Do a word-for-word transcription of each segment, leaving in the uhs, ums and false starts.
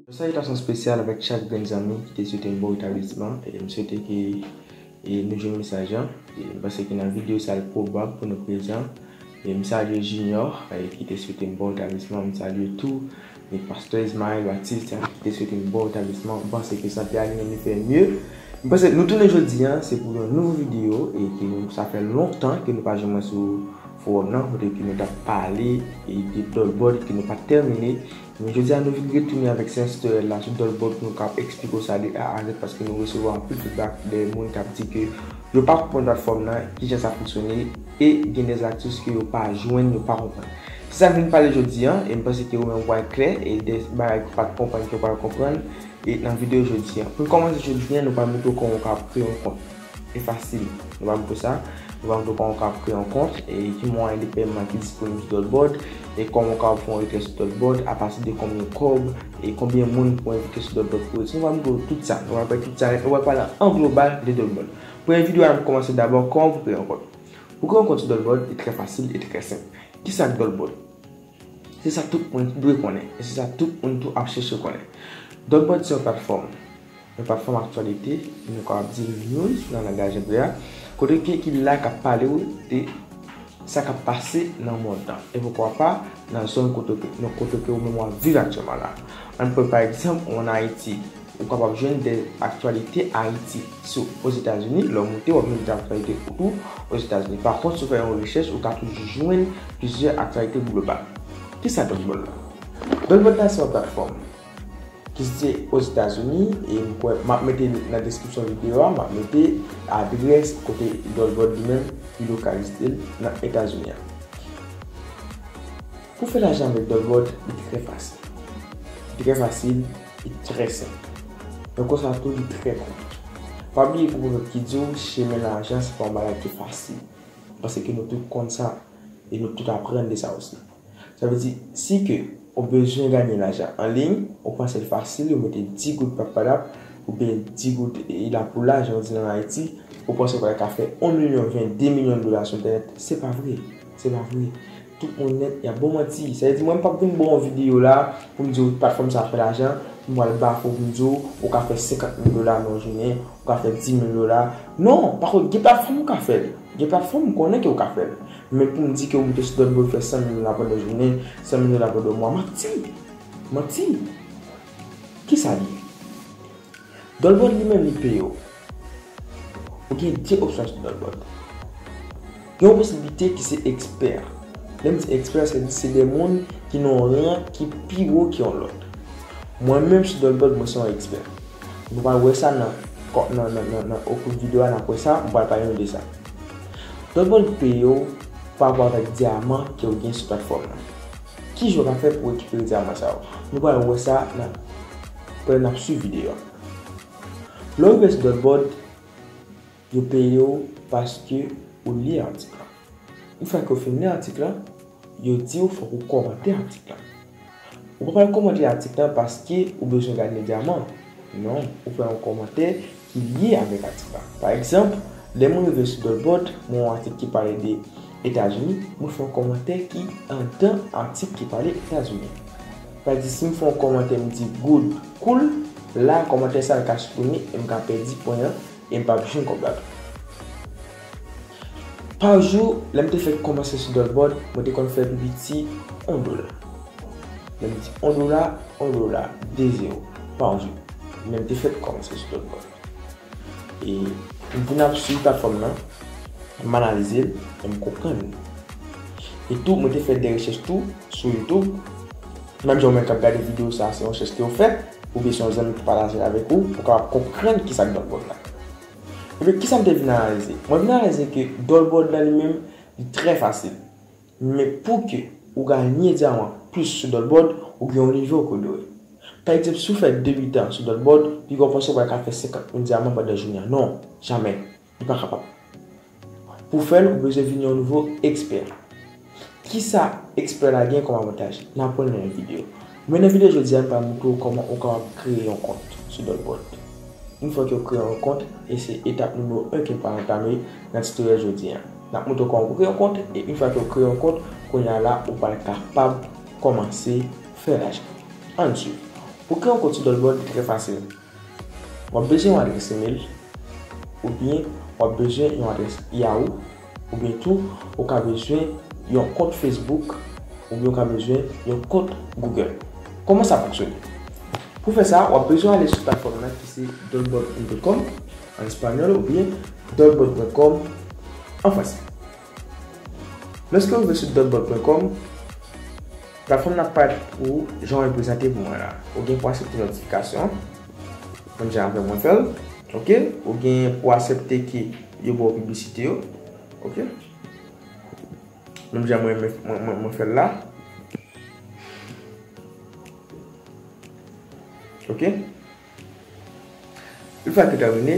Yon salitasyon espesyal avèk chak grenn zanmi ki te swete m bon retablisman, e m swete ke, e, nou jwenn mesaj lan. E m panse ke nan videyo sa, l pwobab pou nou prezan. E m salye Junior, e, ki te swete m bon retablisman. M salye tou, e, pastè Ismaël Baptiste, ki te swete m bon retablisman. M panse ke sante a li menm li fè mye. M panse nou tounen jodi a, se pou yon nouvo videyo, e ke nou, sa fè lontan ke nou pa jwenn mwen sou fowòm nan, kote ke nou t ap pale, e, de Dolbòd ke nou pa t tèmine. Men jodi a, nou vin retounen avèk Sense Torel la sou Dolbòd pou nou kab eksplike w sa de A a Z, paske nou resevwa anpil feedback de moun k ap di ke yo pa konprann platfòm nan, kijan sa fonksyone, e gen de atis ke yo pa jwenn, yo pa konprann. Se sa n vin pale jodi a, e m panse ke ou menm w pral klè, e de bagay ke w pa t konprann, ke w pral konprann, e nan videyo jodi a. Pou n kòmanse jodi a, nou pral montre w kòman w ka kreye yon kont. E fasil. Nou pral montre w sa. Nou pral montre w kòman w ka kreye yon kont, e ki mwayen de pèman ki disponib sou Dolbòd, e kòman w ka fè yon retrè sou Dolbòd, apati de konbyen kòb, e konbyen moun pou envite sou Dolbòd pou rete. Nou pral montre w tout sa. Nou pral pale tout sa nèt. Nou pral pale an global de Dolbòd. Premye videyo a, n ap kòmanse dabò kòman pou kreye yon kont. Pou kreye yon kont sou Dolbòd, li trè fasil, li trè senp. Kisa k Dolbòd? Se sa tout moun dwe konnen, e se sa tout moun tou ap chèche konnen. Dolbòd se yon platfòm, yon platfòm aktyalite, nou kapab di l news nan langaj anglè a, kote ke ki la k ap pale w de sa k ap pase nan mond lan, e poukwa pa nan zòn kote ke, nan kote ke ou menm w ap viv aktyèlman la. Ann pran pa egzanp, ou ann Ayiti, ou kapab jwenn de aktyalite Ayiti sou Ozetazini, lè w moute, w ap jwenn de aktyalite tou Ozetazini. Pa kont, si w fè yon rechèch, ou ka toujou jwenn plizyè aktyalite global. Kisa Dolbòd la? Dolbòd la se yon platfòm ki sitiye Ozetazini, e m kwè m ap mete nan deskripsyon videyo a, m ap mete adrès kote Dolbòd li menm li lokalize l nan Etazini a. Pou fè lajan avèk Dolbòd, li trè fasil. Li trè fasil, li trè senp. Men konsa tou, li trè konplike. Pa bliye gen pwovèb ki di w, chemen lajan se pa yon bagay ki fasil. M panse ke nou tout konn sa, e nou tout aprann de sa osi. Sa vle di, si ke ou bezwen ganye lajan an liy, ou panse l fasil, ou mete dis goud papadap, oubyen dis goud e la pou la, jan yo di nan Ayiti, ou panse w pral ka fè yon milyon, ven, de milyon dola sou entènèt. Se pa vre. Se pa vre. Tout moun nèt, y ap ba w manti. Sa vle di, mwen, m p ap vin ba w yon videyo la pou m di w platfòm sa ap fè lajan, pou m pral bafe w pou m di w, ou ka fè senkant mil dola nan yon jounen, ou ka fè dis mil dola. Non, pa kont, gen platfòm ou ka fè l. Gen platfòm m konnen ke ou ka fè l. Men pou m di ke ou moute sou Dolbòd ou fè san mil dola pandan jounen, san mil dola pandan mwa, manti. Manti. Kisa li ye? Dolbòd li menm li peye w. Ou gen de opsyon sou Dolbòd. Gen yon posiblite ki se ekspè. Lè m di ekspè, se di se de moun ki nan yon ran ki pi wo ke yon lòt. Mwen menm sou Dolbòd, mwen se yon ekspè. Nou pral wè sa nan, nan, nan, nan, nan okou videyo a, n ap wè sa, m pral pale nou de sa. Dolbòd peye w pa rapò avèk dyaman ke w gen sou platfòm nan. Kijan w ka fè pou rekipere dyaman sa yo? Nou pral wè sa nan, pandan n ap swiv videyo a. Lè w rive sou Dolbòd, yo peye w paske ou li atik la. Yon fwa ke w fin li atik la, yo di w fòk ou kòmante atik la. Ou pa pral kòmante atik la paske ou bezwen gade dyaman. Non, ou fè yon kòmantè ki lye avèk atik la. Pa egzanp, lè mwen rive sou Dolbòd, mwen wè yon atik ki pale de Etazini, mwen fè yon kòmantè ki anndan atik ki pale Etazini. Sa vle di, si m fè yon kòmantè, m di good, cool, la, kòmantè sa a ka siprime e m ka pèdi pwen an e m p ap jwenn kòb la tou. Pa jou, lè m te fèk kòmanse sou Dolbòd, mwen te konn fè pi piti yon dola. Lè m di yon dola, yon dola, de zewo pa jou. Lè m te fèk kòmanse sou Dolbòd. E m vin ap swiv platfòm nan, m analize l, e m konprann li. E tou, mwen te fè de rechèch tou sou YouTube. Menm jan ou menm k ap gade videyo sa a, se yon rechèch ke w fè, oubyen se yon zanmi ki pataje l avèk ou, pou w kapab konprann kisa k Dolbòd la. Ebyen, kisa m te vin analize? Mwen vin analize ke Dolbòd la li menm, li trè fasil. Men pou ke ou ganye dyaman plis sou Dolbot, ou gen yon nivo ke w dwe. Pa egzanp, si w fè de bitan sou Dolbot, piga w panse w pral ka fè senkant mil dyaman pandan jounen an. Non, jamè. Li pa kapab. Pou fè l, ou bezwen vin yon nouvo ekspè. Kisa ekspè la gen kòm avantaj? N ap wè l nan yon videyo. Men nan videyo jodi a, m pral montre w kòman ou kapab kreye yon kont sou Dolbot. Yon fwa ke w kreye yon kont, e se etap nimewo en ke m pral antame nan titorèl jodi a. N ap montre w kòman pou kreye yon kont, e yon fwa ke w kreye yon kont, kounye a la, ou pral kapab kòmanse fè lajan. Ann swiv. Pou kreye yon kont sou Dolbot, li trè fasil. W ap bezwen yon adrès imèl, oubyen w ap bezwen yon adrès Yahoo, oubyen tou, ou ka bezwen yon kont Facebook, oubyen ou ka bezwen yon kont Google. Kòman sa fonksyone? Pou fè sa, w ap bezwen ale sou platfòm nan ki se dolbot pwen kòm an espanyòl oubyen dolbot pwen kòm an fransè. Lòske w rive sou dolbot pwen kòm, platfòm nan ap parèt pou ou jan w prezante pou mwen la. Ou gen pou aksepte notifikasyon. Menm jan avè mwen fè l. Oke? Ou gen pou aksepte ke yo ba w piblisite yo. Oke? Menm jan mwen, mwen, mwen, mwen fè l la. Oke? Yon fwa ke w tèmine,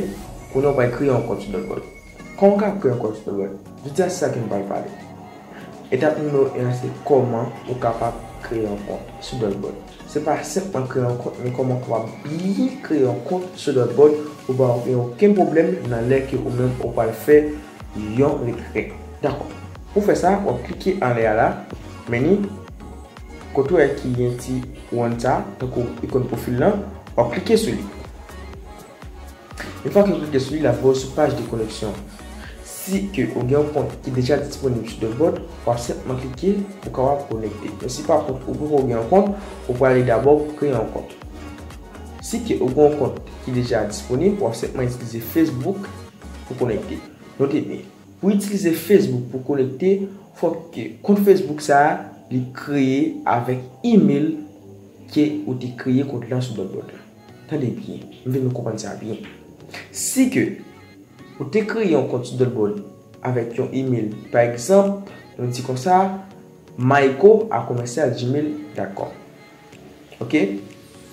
kounye a w pral kreye yon kont sou Dolbot. Kòman w ka kreye yon kont sou Dolbot? Jodi a, se sa ke m pral pale. Etap nimewo en an, se kòman ou kapab kreye yon kont sou Dolbot. Se pa senpman kreye yon kont, men kòman w kapab byen kreye yon kont sou Dolbot pou pa gen okenn pwoblèm nan lè ke ou menm ou pral fè yon retrè. Dakò. Pou fè sa, w ap klike anlè a la, men ni kote w wè ki gen ti wonn sa, tankou ikòn pwofil lan, w ap klike sou li. Yon fwa ke w klike sou li, l ap voye w sou paj de koneksyon. Si ke ou gen yon kont ki deja disponib sou Dolbot, w ap senpman klike pou w kapab konekte. Men si pa kont ou poko gen yon kont, ou prale dabò pou kreye yon kont. Si ke ou gen yon kont ki deja disponib, w ap senpman itilize Facebook pou konekte. Note byen, pou itilize Facebook pou konekte, fòk ke kont Facebook sa a, li kreye avèk imèl ke ou te kreye kont lan sou Dolbot la. Tande byen, m vle nou konprann sa byen. Si ke ou te kreye yon kont sou Dolbot avèk yon imèl, pa egzanp, nou di konsa, maiko a komèsyal gmail dot com. Oke?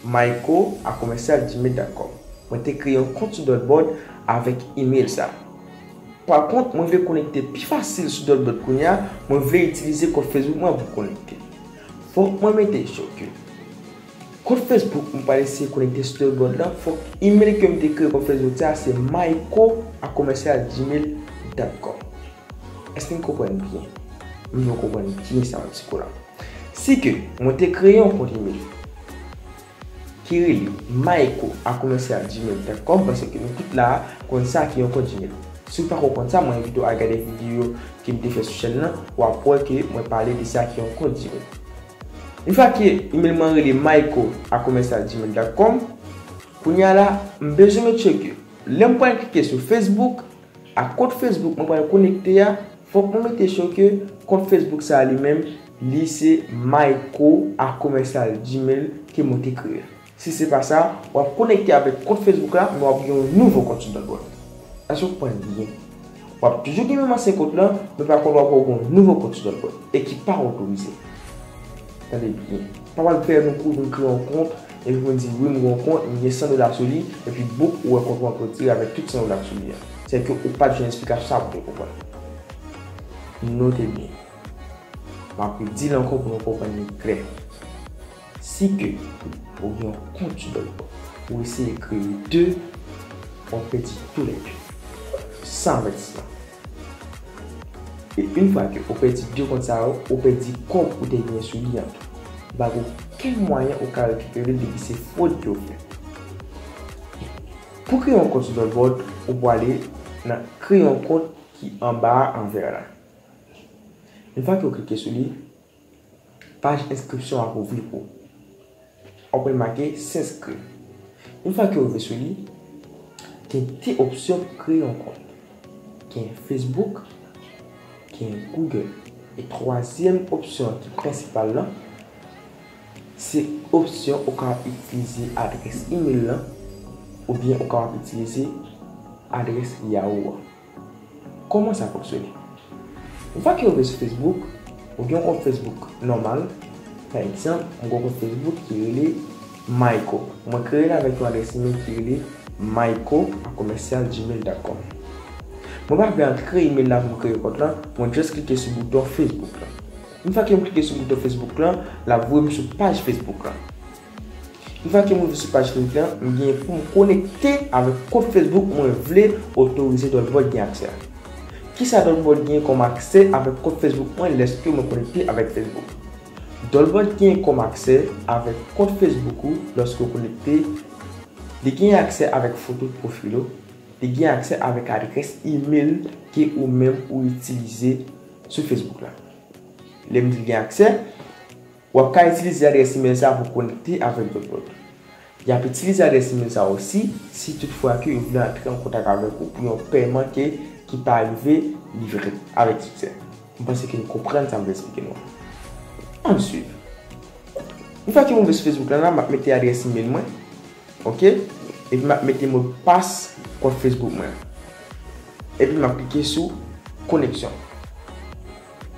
Maiko a komèsyal gmail dot com. Mwen te kreye yon kont sou Dolbot avèk imèl sa. Pa kont, mwen vle konekte pi fasil sou Dolbot kounye a, mwen vle itilize kont Facebook mwen pou konekte. Fòk mwen mete sure ke kont Facebook mwen pral eseye konekte sou Dolbot lan, fòk imèl ke m te kreye kont Facebook sa, se maiko a komèsyal gmail dot com. Èske n konprann byen? M vle w konprann byen sa m ap di w la. Si ke mwen te kreye yon kont imèl ki rele maiko a komèsyal gmail dot com, paske nou tout la a konn sa ki yon kont Gmail. Si w pako konn sa, mwen envite w al gade videyo ke m te fè sou chèn nan, w ap wè ke mwen pale de sa ki yon kont Gmail. Yon fwa ke imèl mwen rele maiko a komèsyal gmail dot com, kounye a la, m bezwen make sure ke lè m pral klike sou Facebook, ak kont Facebook mwen pral konekte a, fòk mwen mete sure ke kont Facebook sa a li menm, li se maiko a komèsyal gmail ke mwen te kreye. Si se pa sa, w ap konekte avèk kont Facebook la, men w ap gen yon nouvo kont sou Dolbot. Èske w konprann byen? W ap toujou gen menm ansyen kont lan, men pa kont w ap gen yon nouvo kont sou Dolbot e ki pa otorize. Tande byen. Pa pral fè nou kouri vin kreye yon kont, epi pou n di, "Wi, m gen yon kont, m gen san dola sou li," epi bouk, ou wè kont ou an retire avèk tout san dola sou li a. Sèke ou pa t jwenn esplikasyon sa pou te konprann. Note byen. M ap redi l ankò pou nou konprann li klè. Si ke ou gen yon kont sou Dolbot, ou eseye kreye de, w ap pèdi toulède. San avètisman. E yon fwa ke ou pèdi de kont sa yo, ou pèdi kòb ou te genyen sou li an tou. Pa gen okenn mwayen ou ka rekipere l depi se fwod ke w fè. Pou kreye yon kont sou Dolbot, ou prale nan kreye yon kont ki anba a an vè la. Yon fwa ke w klike sou li, paj enskripsyon ap ouvri pou ou. W ap wè l make s'inscrire. Yon fwa ke w rive sou li, gen de opsyon pou kreye yon kont. Gen Facebook, gen Google. E twazyèm opsyon an ki prensipal lan, se opsyon ou kapab itilize adrès imèl lan, oubyen ou kapab itilize adrès Yahoo an. Kòman sa fonksyone? Yon fwa ke w rive sou Facebook, Ou gen yon kont Facebook nòmal, pa egzanp, mwen gen yon kont Facebook ki rele Mayco. Mwen kreye l avèk yon adrès imèl ki rele mayco a komèsyal gmail dot com. Mwen pa vle antre imèl la pou m kreye kont lan, mwen just klike sou bouton Facebook lan. Yon fwa ke m klike sou bouton Facebook lan, l ap voye m sou paj Facebook lan. Yon fwa ke m rive sou paj Facebook lan, m gen pou m konekte avèk kont Facebook mwen vle otorize Dolbot gen aksè a. Kisa Dolbot gen kòm aksè avèk kont Facebook mwen lèske mwen konekte avèk Facebook? Dolbot gen kòm aksè avèk kont Facebook ou lòske w konekte. Li gen aksè avèk foto pwofil ou. Li gen aksè avèk adrès imèl ke ou menm ou itilize sou Facebook la. Lè m di l gen aksè, w ap ka itilize adrès imèl sa a pou konekte avèk Dolbot. Y ap itilize adrès imèl sa a osi si toutfwa ke yo vle antre an kontak avèk ou pou yon pèman ke, ki pa rive livre avèk siksè. M panse ke n konprann sa m vle eksplike nou an. Ann swiv. Yon fwa ke m rive sou Facebook la, la, m ap mete adrès imèl mwen, oke? Epi m ap mete modpas kont Facebook mwen. Epi m ap klike sou koneksyon.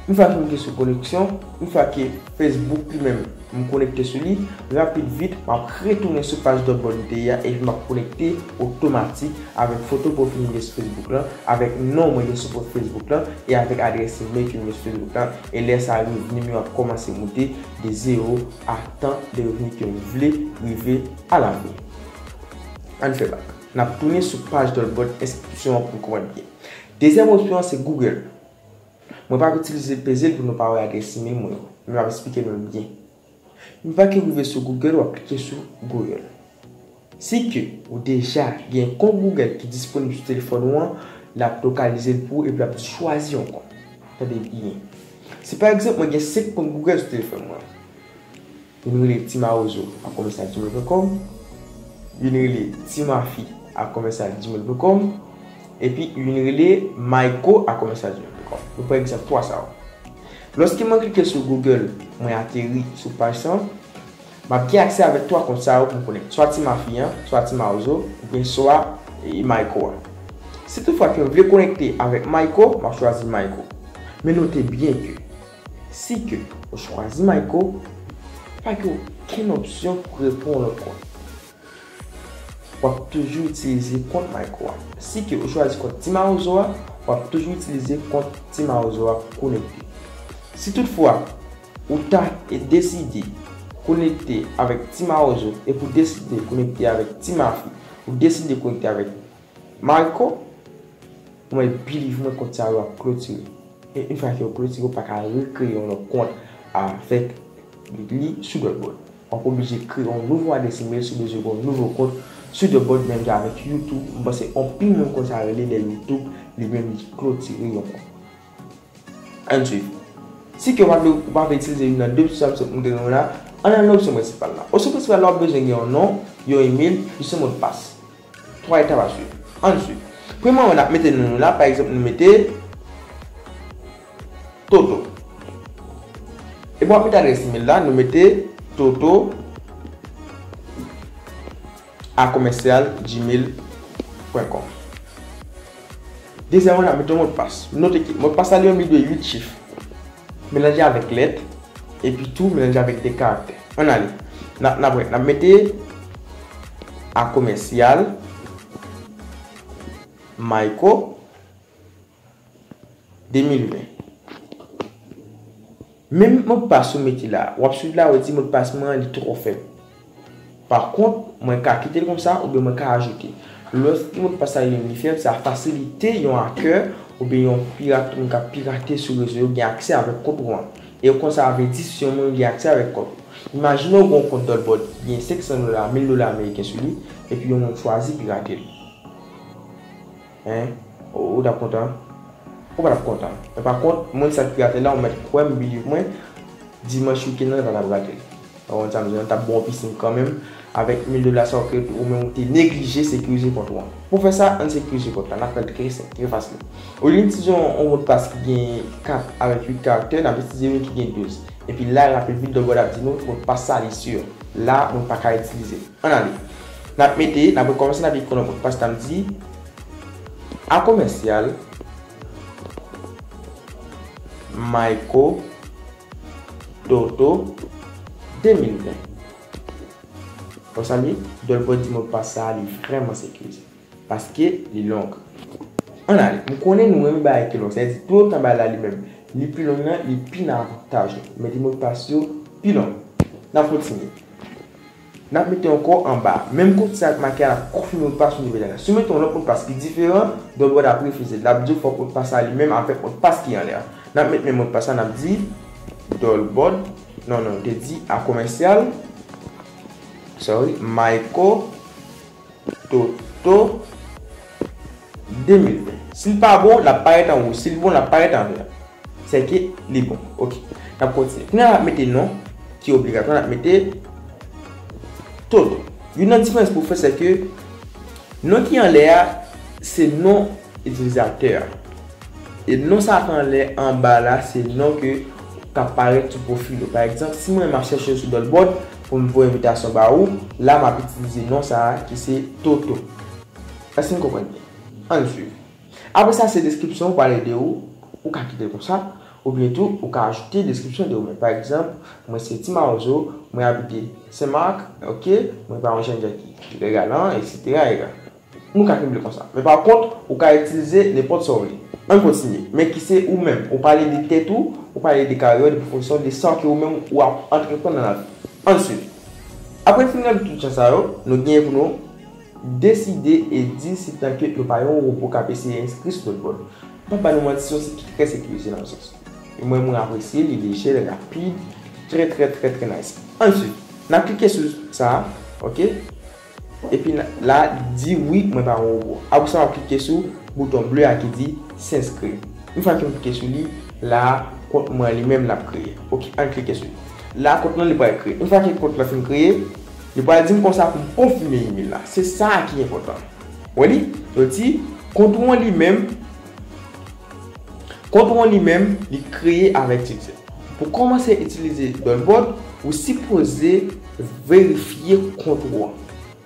Yon fwa ke m klike sou koneksyon, yon fwa ke Facebook li menm, m konekte sou li, rapid vit, m ap retounen sou paj Dolbot m te ye a, epi m ap konekte otomatik avèk foto pwofil m gen sou Facebook lan, avèk non mwen gen sou Facebook lan, e avèk adrès imèl ke m gen sou Facebook lan, e lè sa a revni m yo ap kòmanse moute de zewo a tan de revni ke m vle rive alavni. Ann fè bak. N ap tounen sou paj Dolbot enskripsyon an pou n konprann byen. Dezyèm opsyon an se Google. Mwen p ap itilize peze l pou nou pa wè adrès imèl mwen yo, men m ap eksplike nou l byen. Yon fwa ke w rive sou Google, w ap klike sou Google. Si ke ou deja gen kont Google ki disponib sou telefòn ou an, l ap lokalize l pou ou epi l ap di chwazi yon kont. Tande byen. Si pa egzanp mwen gen senk kont Google sou telefòn mwen, youn rele timawozo a komèsyal gmail pwen kòm, youn rele timafi a komèsyal gmail pwen kòm, epi youn rele mayco a komèsyal gmail pwen kòm. Nou pran egzanp twa sa yo. Lòske mwen klike sou Google, mwen ateri sou paj sa, m ap gen aksè avèk twa kont sa yo pou m konekte. Swa timafi an, swa timawozo, oubyen swa, e, mayco a. Si toutfwa ke m vle konekte avèk mayco, m ap chwazi mayco. Men note byen ke si ke ou chwazi mayco, pa gen okenn opsyon pou w kreye yon lòt kont. W ap toujou itilize kont mayco a. Si ke ou chwazi kont timawozo a, w ap toujou itilize kont timawozo a konekte. Si toutfwa ou ta deside konekte avèk timawozo epi ou deside konekte avèk timafi, ou deside konekte avèk mayco, mwen, believe mwen, kont sa yo ap klotire. E yon fwa ke yo klotire, ou pa ka rekreye yon lòt kont avèk li sou Dolbot. W ap oblije kreye yon nouvo adrès imèl si w bezwen gen yon nouvo kont sou Dolbot, menm jan avèk YouTube. M panse anpil moun konn sa rele lè YouTube li menm li klotire yon kont. Ann swiv. Si ke w pa vle, w pa vle itilize youn nan de opsyon sa m te di nou la, ann al nan opsyon prensipal la. Opsyon prensipal la, w ap bezwen gen yon non, yon imèl, plis yon modpas. Twa etap a swiv. Ann swiv. Premyèman, n ap mete non nou la, pa egzanp, nou mete Toto. Epi w ap mete adrès imèl la, nou mete toto a komèsyal gmail pwen kòm. Dezyèmman, n ap mete yon modpas. Note ke modpas la li menm li dwe uit chif. Melanje avèk lèt, epi tou melanje avèk de karaktè. Ann ale. N ap, n ap wè, n ap mete a komèsyal mayco de mil ven. Menm modpas ou mete la, w ap swiv la, ou di modpas mwen an li twò fèb. Pa kont, mwen ka kite l konsa oubyen mwen ka ajoute. Lòske modpas la li menm li fèb, sa fasilite yon hacker oubyen yon pirat, moun k ap pirate sou rezo yo gen aksè avèk kont ou an. E yo konsa averti si yon moun gen aksè avèk kont ou. Imajine w gen yon kont Dolbot, gen senk san dola, mil dola ameriken sou li, epi yon moun chwazi pirate l. Hein? Ou, ou t ap kontan? Ou pa t ap kontan. Men pa kont, moun sa k pirate la, ou mèt kwè m, believe mwen, dimanch weekend nan, l pa t ap rate l. Ou konprann sa m di w, l t ap ba w yon pisin kanmenm, avèk mil dola sa yo ke ou menm ou te neglije sekirize kont ou an. Pou fè sa, ann sekirize kont la, n ap fè l trè senp, trè fasil. Olye n itilize yon, yon modpas ki gen kat avèk uit karaktè, n ap itilize youn ki gen douz. Epi la, rapid vit, Dolbot ap di nou, modpas sa li si. La, mwen pa ka itilize l. Ann ale. N ap mete, n ap rekòmanse, n ap ekri yon lòt modpas, n ap di a komèsyal mayco Toto de mil ven. Konsa li, Dolbot di modpas sa a, li vrèman sekirize. Paske li long. Ann ale, m konnen nou renmen bagay ki long. Sa vle di, pi lontan bagay la li menm, li pi long nan, li pi nan avantaj nou. Mete modpas yo pi long. N ap kontinye. N ap mete ankò anba. Menm kote sa k make a, n ap konfime modpas nou deja la. Si w mete yon lòt modpas ki diferan, Dolbot ap refize. L ap di w fòk modpas sa li menm avèk modpas ki anlè a. N ap met menm modpas la, n ap di Dolbot. Non, non, te di a komèsyal. Sorry, Mayco Toto de mil ven. Si l pa bon, l ap parèt an wouj. Si l bon, l ap parèt an vè. Sèke li bon. Ok. N ap kontinye. Kounye a, n ap mete non ki obligatwa, n ap mete Toto. Youn nan diferans pou fè, sèke non ki anlè a, se non itilizatè a. E non sa k anlè anba la, se non ke k ap parèt sou pwofil ou. Pa egzanp, si mwen m ap chèche w sou Dolbot pou m voye envitasyon ba ou, la m ap itilize non sa a ki se Toto. Èske n konprann byen? Ann swiv. Apre sa, se deskripsyon ou pral ede ou, ou ka kite l konsa, oubyen tou, ou ka ajoute deskripsyon de ou menm. Pa egzanp, mwen se Ti Mawozo, mwen abite Senmak, ok, mwen pa yon jèn jan ki, ki lè galan, etsetera, etsetera. Nou ka kenbe l konsa. Men pa kont, ou ka itilize nenpòt sa w vle. Ann kontinye. Men ki se ou menm. Ou pale de tèt ou, ou pale de karyè w, de pwofesyon w, de sa ke ou menm ou ap antreprann nan lavi. Ann swiv. Apre n fin rann tout jan sa yo, nou genyen pou nou deside e di si tanke nou pa yon wobo k ap eseye enskri sou Dolbot. M p ap ba nou manti, se yon sit ki trè sekirize nan yon sans. E mwen, mwen apresye, li lejè, li rapid, trè, trè, trè, trè nice. Ann swiv. N ap klike sou sa a, ok? Epi n-, la, di wi, mwen pa yon wobo. Apre sa, m ap klike sou bouton ble a ki di s'inscrire. Yon fwa ke m klike sou li, la, kont mwen li menm l ap kreye. Ok, ann klike sou li. La, kont lan li pral kreye. Yon fwa ke kont lan fin kreye, li pral di m konsa pou m konfime email la. Se sa a ki enpòtan. Wè li? Yo di, kont ou an li menm, kont ou an li menm, li kreye avèk Twitter. Pou kòmanse itilize Dolbot, ou sipoze verifye kont ou an.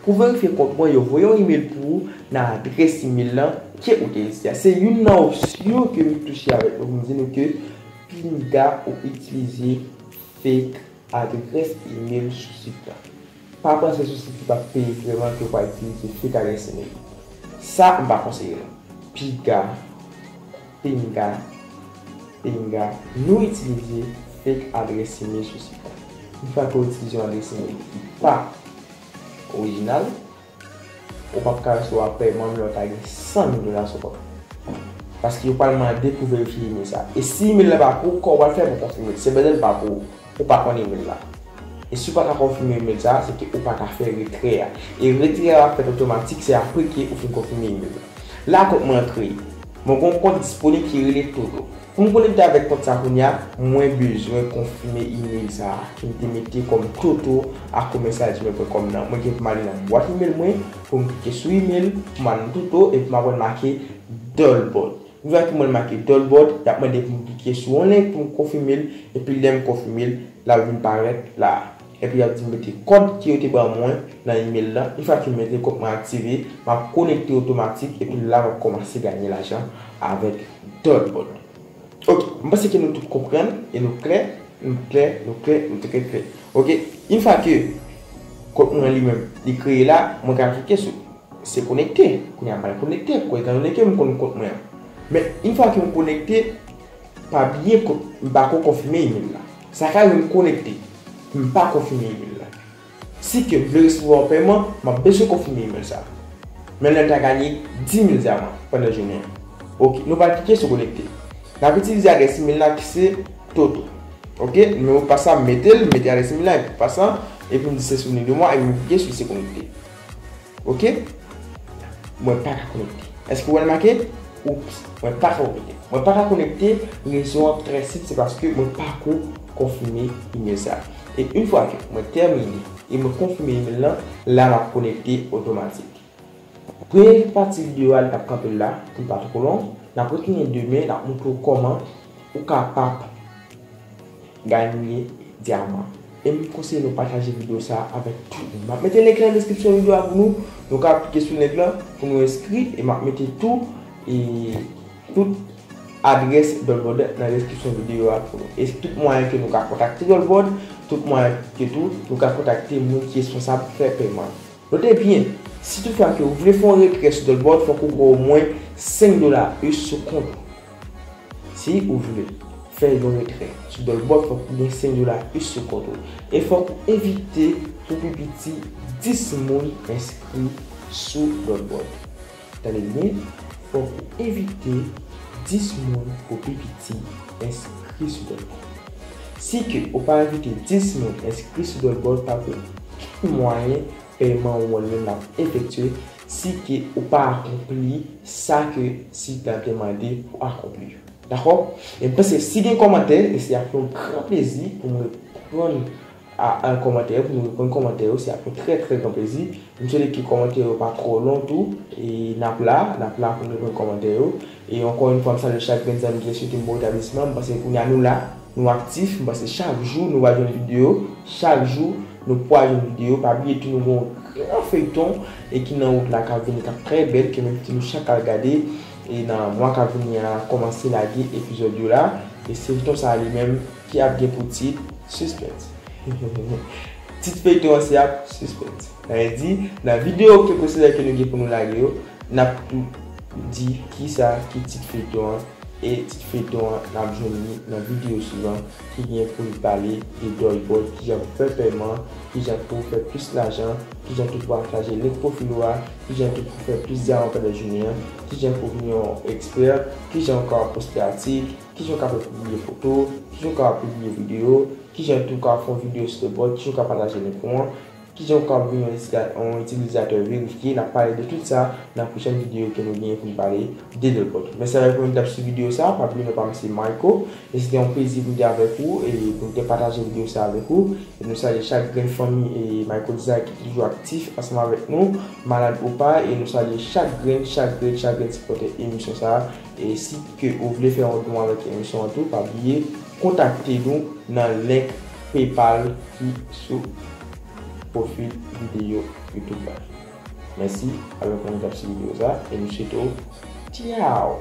Pou verifye kont mwen, yo voye yon email pou ou nan adrès email lan ke ou te rejistre a. Se youn nan opsyon ke m touche avèk nou pou m di nou ke pinga ou itilize fake adrès email sou sit la. Pa panse sou sit ki p ap peye vrèman ke w pral itilize fake adrès email. Sa, m pa konseye nou. Piga, pinga, pinga, nou itilize fake adrès email sou sit la. Yon fwa ke w itilize yon adrès email ki pa orijinal, ou p ap ka resevwa pèman, menm lè w ta gen san mil dola sou kont ou. Paske yo pral mande pou verifye email sa. E si email la pa pou ou, kòman w pral fè pou konfime l? Se bèlè l pa pou ou, ou pa konn email la. E si w pa ka konfime email sa, se ke ou pa ka fè retrè a. E retrè a ap fèt otomatik, se apre ke ou fin konfime email la. La, kont mwen an kreye. Mwen gen yon kont disponib ki rele Toto. Pou m konekte avèk kont sa kounye a, mwen bezwen konfime email sa a ke m te mete kòm toto a komèsyal gmail pwen kòm nan. Mwen gen pou m ale nan bwat email mwen, pou m klike sou email, pou m al nan toto, epi m ap wè l make Dolbot. Yon fwa ke m wè l make Dolbot, y ap mande pou m klike sou yon link pou m konfime l, epi lè m konfime l, l ap vin parèt la a. Epi y ap di m mete kòd ke yo te ban mwen nan email lan. Yon fwa ke m mete kont mwen aktive, m ap konekte otomatik, epi la m ap kòmanse genyen lajan avèk Dolbot. Ok, m panse ke nou tout konprann e nou klè, nou klè, nou klè, nou trè klè. Ok, yon fwa ke kont mwen li menm, li kreye la, mwen ka klike sou se konekte. Kounye a m pral konekte, pou etandone ke m konn kont mwen an. Men, yon fwa ke m konekte, pa bliye kont, m pa ko konfime email la. Sa ka rive m konekte, m pa konfime email la. Si ke m vle resevwa yon pèman, m ap bezwen konfime email sa. Men lè m ta ganye dis mil dyaman pandan jounen an. Ok, nou pral klike sou konekte. N ap itilize adrès email la ki se Toto. Ok, nimewo pas la, m mete l, m mete adrès email la, epi pas la, epi m di se souvni de mwa, epi m klike sou se konekte. Ok? Mwen pa ka konekte. Èske w wè l make? Oups, mwen pa ka konekte. Mwen pa ka konekte, rezon an trè senp, se paske mwen pa ko konfime email sa. E yon fwa ke mwen tèmine e mwen konfime email lan, la m ap konekte otomatik. Premye pati videyo a, li t ap kanpe la, pou l pa twò long. N ap retounen demen, n ap montre w kòman ou kapab ganye dyaman. E m konseye nou pataje videyo sa a avèk tout moun. M ap mete link lan nan deskripsyon videyo a pou nou. Nou ka klike sou link lan pou nou enskri. E m ap mete tou, e, tout adrès Dolboard nan deskripsyon videyo a pou nou. E tout mwayen ke nou ka kontakte Dolboard, tout mwayen ke tou nou ka kontakte moun ki responsab fè pèman. Note byen, si toutfwa ke ou vle fè yon retrè sou Dolboard, fòk ou gen omwen senk dola U S sou kont ou. Si ou vle fè yon retrè sou Dolboard, fòk ou gen senk dola U S sou kont ou. E fòk ou envite pou pi piti dis moun enskri sou Dolboard. Tande byen, fòk ou envite dis moun pou pi piti enskri sou Dolboard. Si ke ou pa envite dis moun enskri sou Dolboard, pa gen okenn mwayen pèman ou an li menm l ap efektye si ke ou pa akonpli sa ke sit la te mande pou akonpli. Dakò? E m panse si gen kòmantè, e se ap yon gran plezi pou m reponn a, a kòmantè yo, pou nou reponn kòmantè yo, se ap yon trè, trè gran plezi. M swete ke kòmantè yo pa twò lon tou, e n ap la, n ap la pou nou reponn kòmantè yo. E ankò yon fwa, m salye chak grenn zanmi ki swete m bon retablisman. M panse kounye a nou la, nou aktif. M panse chak jou nou pral jwenn videyo, chak jou nou pral jwenn videyo. Pa bliye tou nou gen yon gran feyton e ki nan wout la k ap vini, k ap trè bèl, ke m envite nou chak al gade. E nan mwa k ap vini an, kòmanse lage epizòd yo la. E feyton sa a li menm ki ap gen pou tit Suspens. Tit feyton an se ap Suspens. Sa vle di, nan videyo ke posibleman ke nou gen pou nou lage yo, n ap tou di kisa ki tit feyton an, e tit feyton an n ap jwenn li nan videyo swivan ki gen pou l pale de Dolboard, kijan pou fè pèman, kijan pou fè plis lajan, kijan tou pou pataje link pwofil ou a, kijan tou pou fè plis dyaman pandan jounen an, kijan pou vin yon ekspè, kijan ou ka poste atik, kijan ou ka pibliye foto, kijan ou ka pibliye videyo, kijan tou ka fè yon videyo sou Dolboard, kijan ou ka pataje link ou an, kijan ou ka vin yon itiliza-, yon itilizatè verifye. N ap pale de tout sa nan pwochèn videyo ke nou genyen pou n pale de Dolboard. Mèsi avèk mwen ki t ap swiv videyo sa a. Pa bliye non pa m se Michael. E se te yon plezi pou m te avèk ou e pou m te pataje videyo sa a avèk ou. E nou salye chak grenn fanmi e Michael Design ki toujou aktif ansanm avèk nou, malad ou pa, e nou salye chak grenn, chak grenn, chak grenn sipòtè emisyon sa a. E si ke ou vle fè yon don avèk emisyon an tou, pa bliye kontakte nou nan link PayPal ki sou pwofil videyo YouTube la. Mèsi avèk mwen ki t ap swiv videyo sa a, e m swete w tchaw!